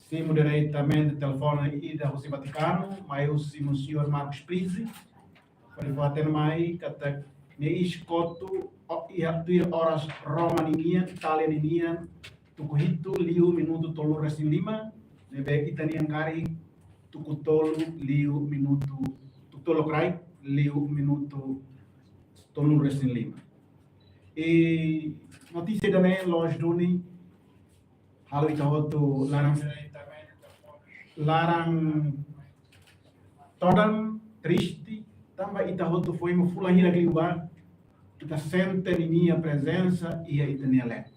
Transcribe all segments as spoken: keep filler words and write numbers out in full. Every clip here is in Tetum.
Simu diretamente telefone ida husi Vatikanu, mai husi Monsenhor Marcos Pizzi. Hodi fó-hatene mai katak nia iis kotu, o, iha tuir oras Roma ninian, Itália ninian, tuku hitu liu minutu tolunulu-resin-lima, ne'ebé ita-nian karik tuku tolu liu minutu, tuku tolu kraik liu minutu tolunulu-resin-lima. I notísia ida-ne'e loos duni halo ita hotu laran, laran todan, triste, tanba ita hotu foin fulan hira liubá ita sente ninia prezensa iha ita-nia leet.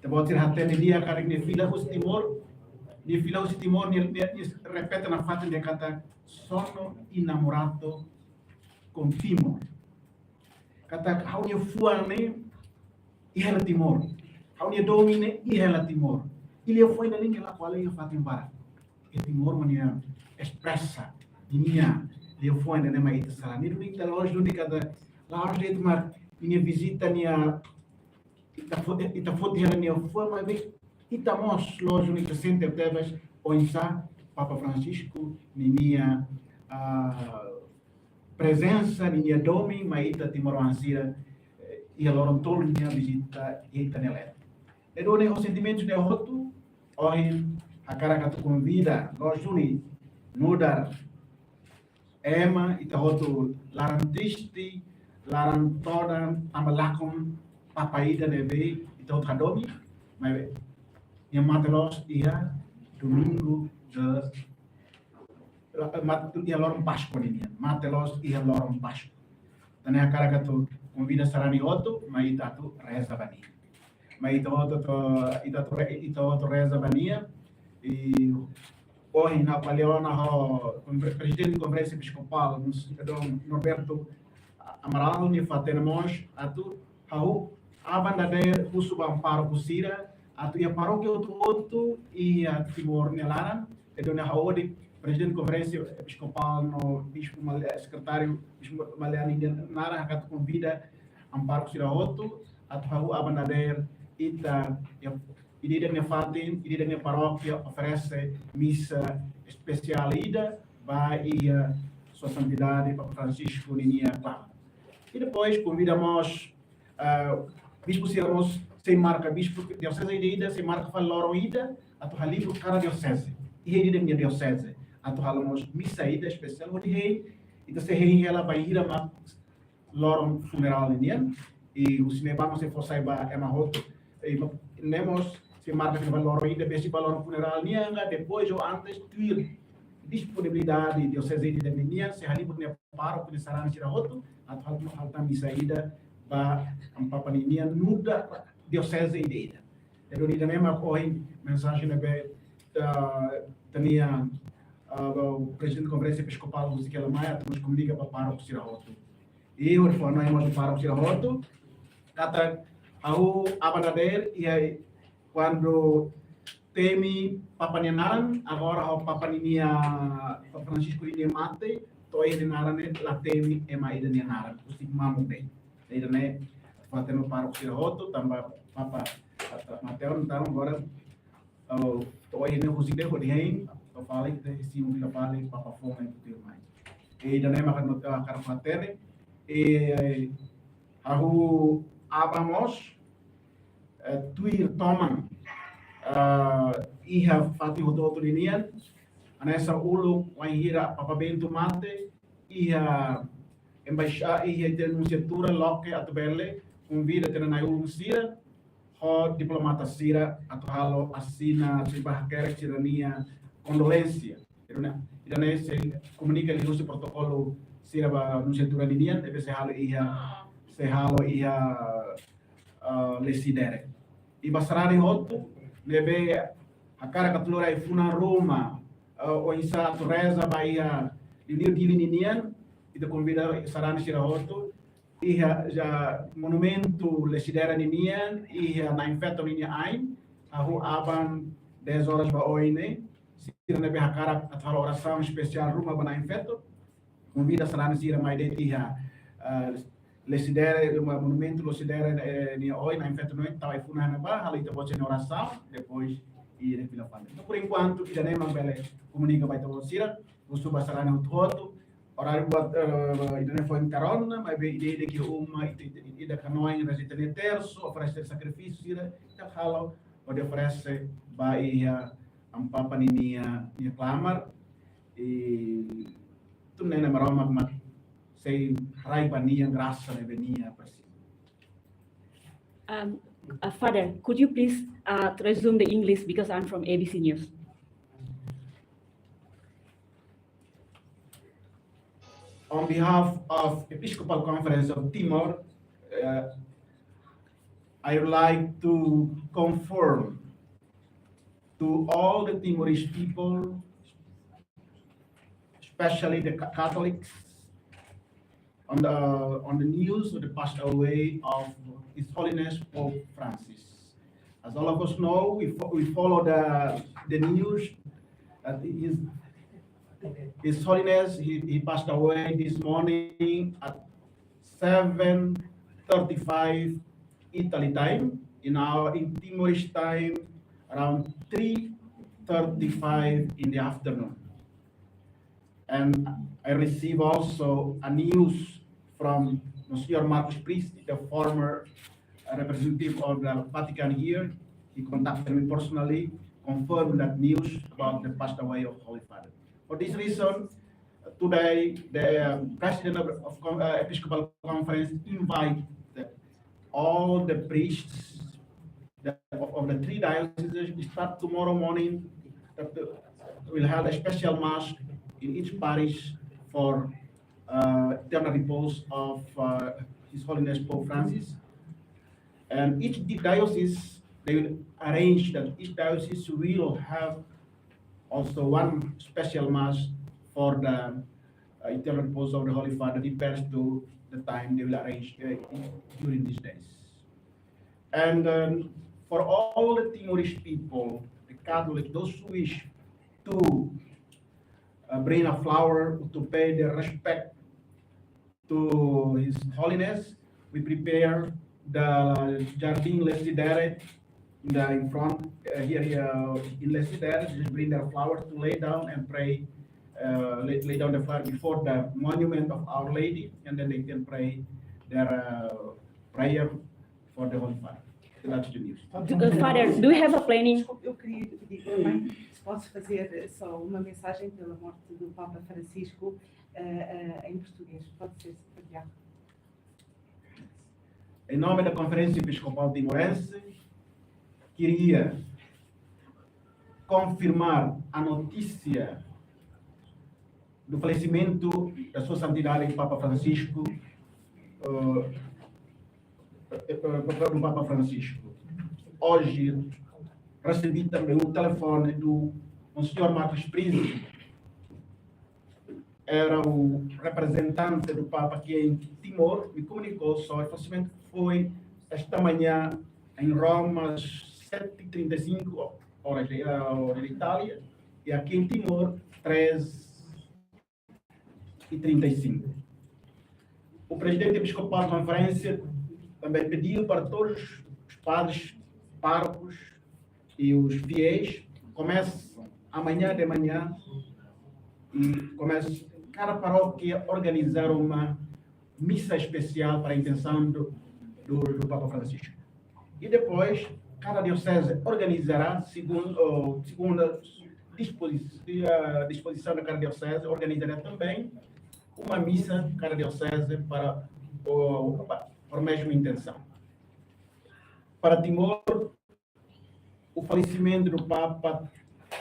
Ita-boot sira hatene di'ak katak nia fila husi Timor, nia fila husi Timor, nia, nia, nia repete nafatin dehan katak sono inamorato con Timor. Katak ha'u-nia fuan ne'e iha hela Timor. Ha'u-nia domin ne'e iha hela Timor. I liafuan ida-ne'e nia lakohi hela iha fatin barak. Iha Timor mak nia espresa ninia liafuan ida-ne'e mai ita sarani. Ne'e duni ita loos duni katak la'ós de'it mak ninia vizita nia ita foti, ita foti hela nia fuan, maibé ita mós loos duni ita sente tebes oinsá Papa Francisco ninia, ah, prezensa, ninia domin mai ita timoroan sira, eh, iha loron tolu nia vizita iha ita-nia leet. Ne'e duni ho sentimentus ne'e hotu, ohin hakarak atu konvida loos duni nu'udar ema, ita hotu laran triste, laran todan, tanba lakon Papa ida ne'ebé ita hotu hadomi, maibé nia mate loos iha domingu de, la-, mat-, iha loron Páskua ninian, mate loos iha loron Páskua. Entaun ne'e hakarak atu konvida sarani hotu, mai ita atu reza ba nia. Mai ita hotu atu, ita atu re-, ita atu reza ba nia. I ohin ha'u ko'alia ona ho konfer-, Prezidente Konferénsia Episkopál, Monsenhor Dom Norberto Amaral, nia fó-hatene mós atu ha'u aban dadeer husu ba amu pároku sira atu iha parókia hotu-hotu iha Timor nia laran, entaun ha'u hodi Prezidente Konferénsia Episkopál no Bispu Male-, Sekretáriu Bispu Maliani nia naran, hakarak atu konvida amu pároku sira hotu atu ha'u aban dadeer ita iha ida-idak nia fatin, ida-idak nia parókia oferese misa espesiál ida ba iha Sua Santidade Papa Francisco ninia klaman. I depois konvida mós, ah, bispu sira mós sei marka, bispu dioseze ida-idak sei marka fali loron ida atu halibur kada dioseze. Iha ida-idak nia dioseze atu halo mós misa ida espesiál hodi hein, ita sei hein hela bainhira mak loron funerál ninian, i husi ne'ebá mós sei fó sai ba ema hotu. I ba, ne'e mós sei marka fali ba loron ida, besik ba loron funerál nian ka depois ou antes, tuir disponibilidade dioseze ida-idak ninian, sei halibur nia pároku, nia sarani sira hotu atu hal-, hala'o tan misa ida ba amu Papa ninian nu'udar dioseze ida-idak. Entaun ida-ne'e mak ohin mensajen ne'ebé, ah, ita-nia, ah, Prezidente Konferénsia Episkopál husik hela mai atu mós komunika ba pároku sira hotu. I hodi fó-hanoin mós ba pároku sira hotu katak ha'u aban dadeer iha kuandu temi Papa nia naran, agora ho Papa ninia, Papa Francisco ninia mate, to'o iha nia naran ne'e la temi ema ida nia naran, husik mamuk de'it. Ida-ne'e fó-hatene ba pároku sira hotu, tanba Papa atu mate ona, entaun agora, oh, to'o iha ne'e husik de'it hodi hein, to'o fali ita simu fila fali Papa foun ne'e tuirmai. I ida-ne'e maka ita hakarak fó-hatene, i ha'u aban mós, eh, tuir toman, eh, iha fatin hotu-hotu ninian, hanesan uluk wainhira Papa Bento mate, iha embaixada, iha ita-nia nusiatura loke atu bele konvida ita-nia na'i-ulun sira ho diplomata sira atu halo asina, sei bá hakerek sira-nia kondolénsia. Entaun ne'e, ida-ne'e sei komunika liuhusi protokolu sira ba nusiatura ninian, ne'ebé sei halo iha, sei halo iha, ah, Lecidere. I ba sarani hotu ne'ebé hakarak atu lori ai-funan ruma, ah, oinsá atu reza ba iha liuliu Dili ninian, ita konvida sarani sira hotu iha, iha monumentu Lecidere ninian, iha Na'in Feto ninia ain, hahú aban dez horas ba oin ne'e, sira ne'ebé hakarak atu halo orasaun espesiál ruma ba Na'in Feto, konvida sarani sira mai de'it iha, eh, Lecidere, mo-, monumentu Lecidere, eh, nia oin, Na'in Feto nia oin, tau ai-funan ne'ebá, halo ita-boot sira-nia orasaun, depois iha fila fali. Entaun, por enkuantu, ida-ne'e mak bele komunika ba ita-boot sira, husu ba sarani hotu-hotu, oráriu buat, eh, ida-ne'e foin karona, maibé ida-idak iha uma, ita, ita, ita-idak hanoin, reza ita-nia tersu, oferese sakrifísiu sira, ita halo, hodi oferese ba iha Amu Papa ninia, nia klamar, i tun Na'i Maromak mak sei harii ba nia grasa ne'ebé nia presiza. Um, uh, Father, could you please, uh, resume the English because I'm from A B C News. On behalf of Episcopal Conference of Timor, uh, I would like to confirm to all the Timorese people, especially the Ca-, Catholics, on the, on the news of the passed away of His Holiness Pope Francis. As all of us know, we fo-, we follow the, the news that His, His Holiness, he, he passed away this morning at seven thirty-five Italy time, in our, in Timorese time, around three thirty-five in the afternoon. And I receive also a news from Monsignor Marcus Priestley, the former, uh, representative of the Vatican here. He contacted me personally, confirmed that news about the passed away of Holy Father. For this reason, today, the, uh, President of, of Con-, uh, Episcopal Conference invited all the priests that of, of the three dioceses. We start tomorrow morning, that the, we'll have a special mass in each parish for, uh, eternal repose of, uh, His Holiness Pope Francis. And each di-, diocese, they will arrange that each diocese will have also one special mass for the, uh, eternal repose of the Holy Father, depends to the time they will arrange, uh, during these days. And, um, for all the Timorese people, the Catholic, those who wish to, uh, bring a flower to pay their respect to His Holiness, we prepare the Jardim Lecidere in the, in front, uh, here, here in Lecidere. Just bring their flowers to lay down and pray, uh, lay, lay down the flower before the monument of Our Lady, and then they can pray their, uh, prayer for the Holy Father. That's the news. Do, uh, Father, do you have a planning? Desculpe, eu queria pedir também se posso fazer só uma mensagem pela morte do Papa Francisco, eh, eh, em português. Pode ser partilhado. Em nome da Conferência Episcopal Timorense, queria confirmar a notícia do falecimento da Sua Santidade Papa Francisco, eh, eh, eh, do Papa Francisco. Hoje recebi também um telefone do Monsenhor Marcus Priestley, era o representante do Papa aqui em Timor, me comunicou sobre o falecimento que foi esta manhã em Roma, às sete e trinta e cinco horas de, eh, hora de Itália, e aqui em Timor, três e trinta e cinco. O presidente episcopal da conferência também pediu para todos os padres, párocos e os fiéis começam amanhã de manhã e começa cada paróquia organizar uma missa especial para a intenção do, do, do Papa Francisco. E depois, cada diocese organizará, segundo, ou segundo a disposi-, a disposição de cada diocese, organizará também uma missa, cada diocese, para o, para a mesma intenção. Para Timor, o falecimento do Papa,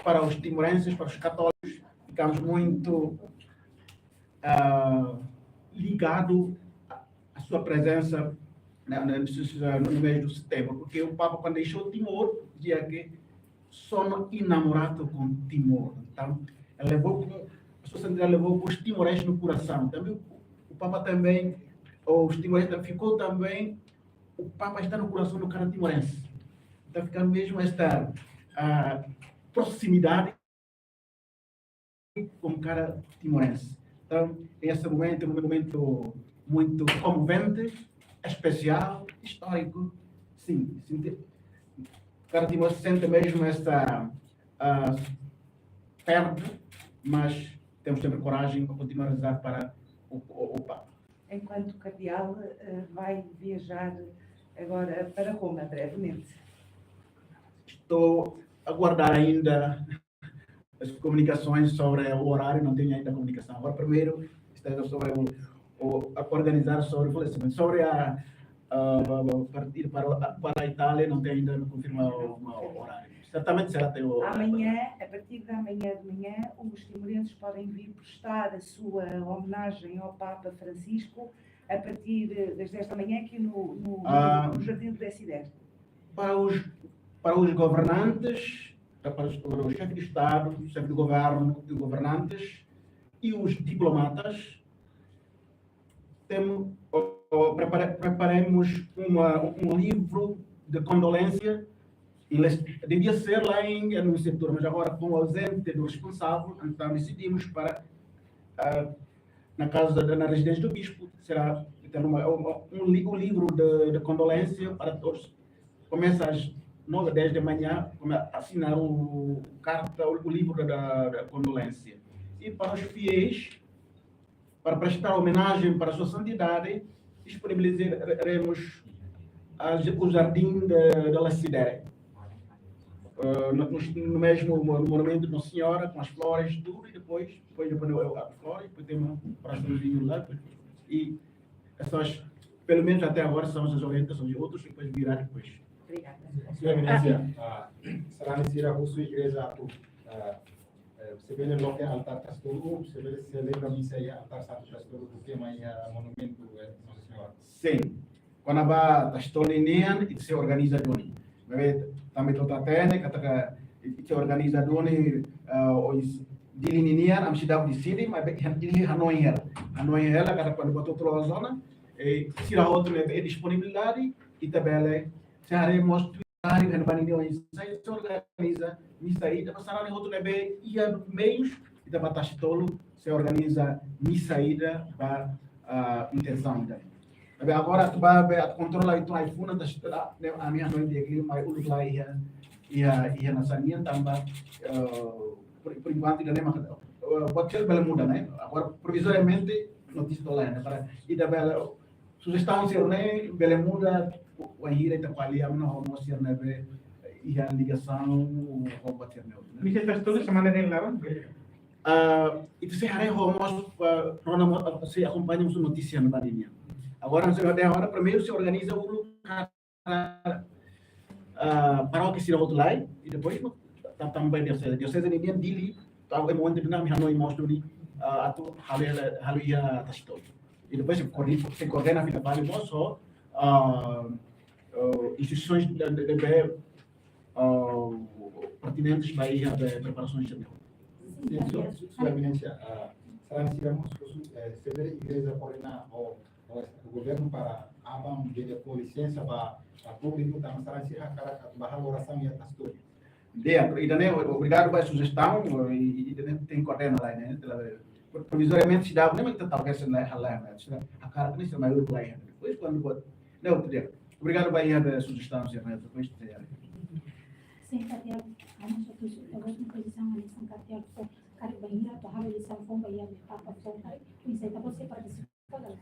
para os timorenses, para os católicos, ficamos muito, ah, ligado à, à sua presença, né, né, no, no mês de setembro, porque o Papa, quando deixou Timor, dizia que sono innamorato con Timor. Então, ele levou com, a sua santidade levou com os timorenses no coração. Também o, o Papa também, os timorenses ficou também, o Papa está no coração do cada timorense. Então, fica mesmo esta, ah, proximidade com cada timorense. Então, esse momento é um momento muito comovente, especial, histórico. Sim, senti-, Cada Timor sente mesmo essa, ah, perda, mas temos sempre coragem para continuar a rezar para o, o, o Papa. Enquanto o Cardeal eh, vai viajar agora para Roma brevemente. Estou a aguardar ainda as comunicações sobre o horário, não tenho ainda comunicação. Agora, primeiro, está sobre o, o, a organizar sobre o falecimento. Sobre a, a, a partir para, para a Itália, não tenho ainda confirmado o, o horário. Certamente será até o... Amanhã, a partir da manhã de manhã, os timorenses podem vir prestar a sua homenagem ao Papa Francisco a partir das dez da manhã aqui no, no, ah, no Jardim do Desider. Para os, para os governantes, para o chefe de Estado, chefe de governo e governantes e os diplomatas, tem, prepara, preparemos uma, um livro de condolência. Devia ser lá em, no setor, mas agora, com ausente do responsável, então decidimos para, uh, na casa da, na residência do bispo, será então uma, um, um, um livro de, de condolência para todos. Começa às nove, dez da manhã, assinar o carta, o livro da, da condolência. E para os fiéis, para prestar homenagem para Sua Santidade, disponibilizaremos as, o jardim de, de La Sidere. Uh, no, no mesmo monumento de Nossa Senhora, com as flores, tudo, e depois, depois de as flores, depois tem um coraçãozinho lá, e essas, pelo menos até agora, são as orientações de outros, depois virá depois. Obrigada. Sua Eminência, ah, sarani sira husu igreja atu, ah, eh, se bele loke altar Tasi Tolu, se bele selebra misa iha altar Santu Tasi Tolu, duké mai iha monumentu, eh, Nossa Senhora. Sin. Kona-ba Tasi Tolu nian, ita sei organiza duni. Maibé, tanba ita hatene katak ita sei organiza duni, eh, ois Dili nian, ami seidauk deside, maibé, Dili hanoin hela. Hanoin hela, katak kuandu buat hotu la'o ona, eh, sira hotu ne'e, eh, disponibilidade, ita bele, se haree mós, tuir, iha ne'ebá nian, oinsá ita organiza misa ida, para sarani hotu ne'ebé iha meius, ita bá Tasi Tolu, sei organiza misa ida ba, ah, intensaun ida. Maibé agora atu bá, be, atu kontrola ita-nia ai-funan, ita sei, ne'e, ami hanoin di'ak liu, mai uluk lai iha, iha, iha Nasanin tanba, eh, por, por enquanto ida-ne'e mak, eh, buat sira bele muda, ne'e? Agora, provizoriamente, notísia to'o lai, ne'e? Para ida bele, sujestaun sira-ne'e bele muda, wainhira ita ko'alia ona ho mós sira ne'ebé iha ligasaun ho buat sira-ne'e, ne'e? Misa Tasi Tolu semana ne'e laran? Ah, ita sei haree ho mós, ah, rona mós, ah, sei akompaña mós notísia ne'ebá nian. Agora, sei haree agora, primeiru sei organiza uluk, ah, ah, parókia sira hotu lai, i depois, ta-, tanba dioseze, dioseze nian Dili, tau ema ohin de'it ami hanoin mós duni, ah, atu halo, halo iha Tasi Tolu. I depois sei koordi-, sei koordena fila fali mós ho, ah, ah, instituisoens de, de, de, ah, pertinentes ba iha be preparasoens sira-ne'e. Sin, Sua, Sua Eminência, ah, sarani sira mós husu, eh, se bele igreja koordena ho, ho governu para aban bele fó lisensa ba, ba públiku, tanba sarani sira hakarak atu bá halo orasaun iha Tasi Tolu. Di'ak, ida-ne'e, obrigadu ba sujestaun, i, i, ida-ne'e tenke koordena lai, ne'e? Provizoriamente seidauk, ne'e, mas ita talvez ne'e, halo, ne'e? Sira hakarak ne'e, sira mai uluk lai, ne'e? Depois, kuandu buat, ne'e, outro dia. Obrigadu ba iha be sujestaun, sira, ne'e? Depois, ita haree. Sin, Cardeal, ami só tu, eu gosto de posição ali, São Cardeal, karik bainhira atu halo eleisaun foun ba iha Papa foun, oinsá ita-boot sei partisipa ka lae?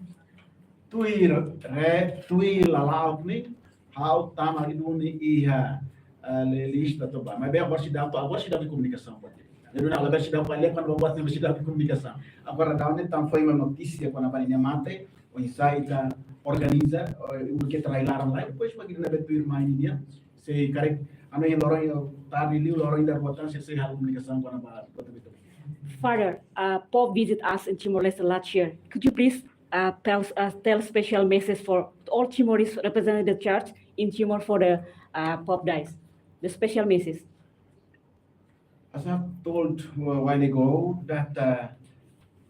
Tuir re-, tuir lala'ok ne'e, ha'u tama duni iha, eh, lista toba. Maibé agora seidauk, agora seidauk iha komunikasaun, pode. Jadi, na, agora seidauk ko'alia, kuandu buat ne'e seidauk iha komunikasaun. Agora daudaun ne'e tanba foin mai notísia kona-ba ninia mate, oinsá ita organiza, eh, uluk ita rai laran lai, depois mak ita ne'ebé tuirmai nian, sei karik, anu, iha loron, iha tarde liu, loron ida rua tan, sei, sei halo komunikasaun kona-ba, kona-ba. Father, uh, Pope visit us in Timor-Leste last year. Could you please, uh, tell us, tell special message for all Timorese representing the church in Timor for the, uh, Pope dies? The special message. As I've told a while ago, that, uh,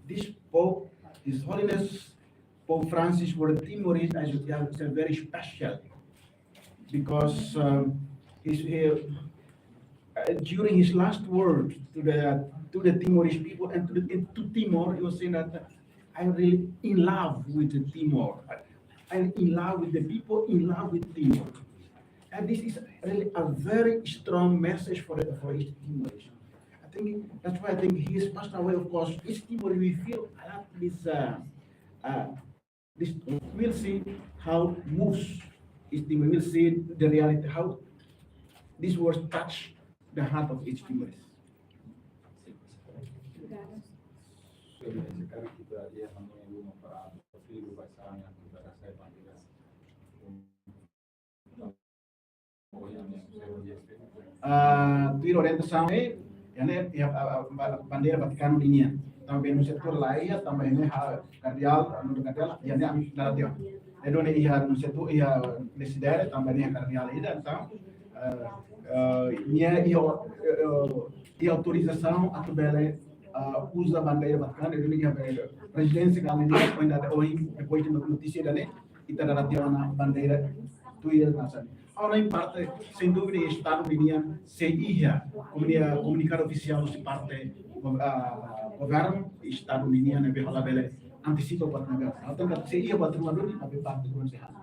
this Pope, His Holiness Pope Francis, for the Timorese, as you tell, is a very special, because, um, he's, he, uh, during his last word to the, to the Timorese people and to the, and to Timor, he was saying that, "I'm really in love with the Timor. I'm in love with the people, in love with Timor." And this is really a very strong message for the, for East Timorese. I think that's why I think he has passed away. Of course, East Timor, we feel a lot this, uh, uh, this, we'll see how moves East Timor. We'll see the reality, how these words touch the heart of East Timorese. Sekarang kita, ya, namanya rumah para filho vai sana, kita rasa bandeira. Ah, tuir orientasaun ne'e, iha ne'e, iha, ah, ah, ba-, bandeira Vatikanu ninian. Tanba iha setór la iha, tanba iha ne'e, ah, kardeál, ah, nu'udar kardeál, iha ne'e ami la hatene. Entaun ne'e iha setór, iha Lecidere, tanba iha ne'e kardeál ida, entaun, ah, ah, nia iha, eh, eh, iha autorizasaun atu bele, ah, uza bandeira Vatikanu, entaun ne'e iha, eh, prezidénsia kala ne'e, ohin dada, ohin, depois de notísia ida-ne'e, ita dada tiha ona bandeira tuir nasaun. Agora, em parte, sem dúvida, Estadu ninian sei iha, komunia-, komunikadu ofisiál husi parte, ah, governu, Estadu ninian ne'ebé halo bele antisipa buat ne'ebé. Atau kan sei iha buat rumah dulu, tapi parte governu sei halo.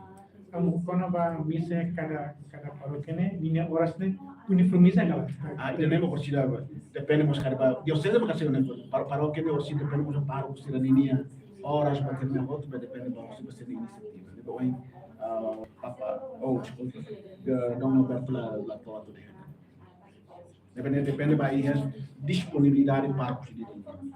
Kamu kona-ba misa kada, kada parókia ne'e, ninia oras ne'e uniformiza kala? Ah, ida-ne'e mak orsida, depende mós kada ba dioseze mak kasi ne'e, par-, parókia ne'e orsida depende mós pároku sira-ninia oras, ba termina hotu, ba depende ba orsida ba sira-nia inisiativa. Ne'ebé ohin, ah, Papa, oh, deskulpa, Dom Norberto la, la to'o atu dehan. Depende, depende ba iha disponibilidade pároku sira-nian.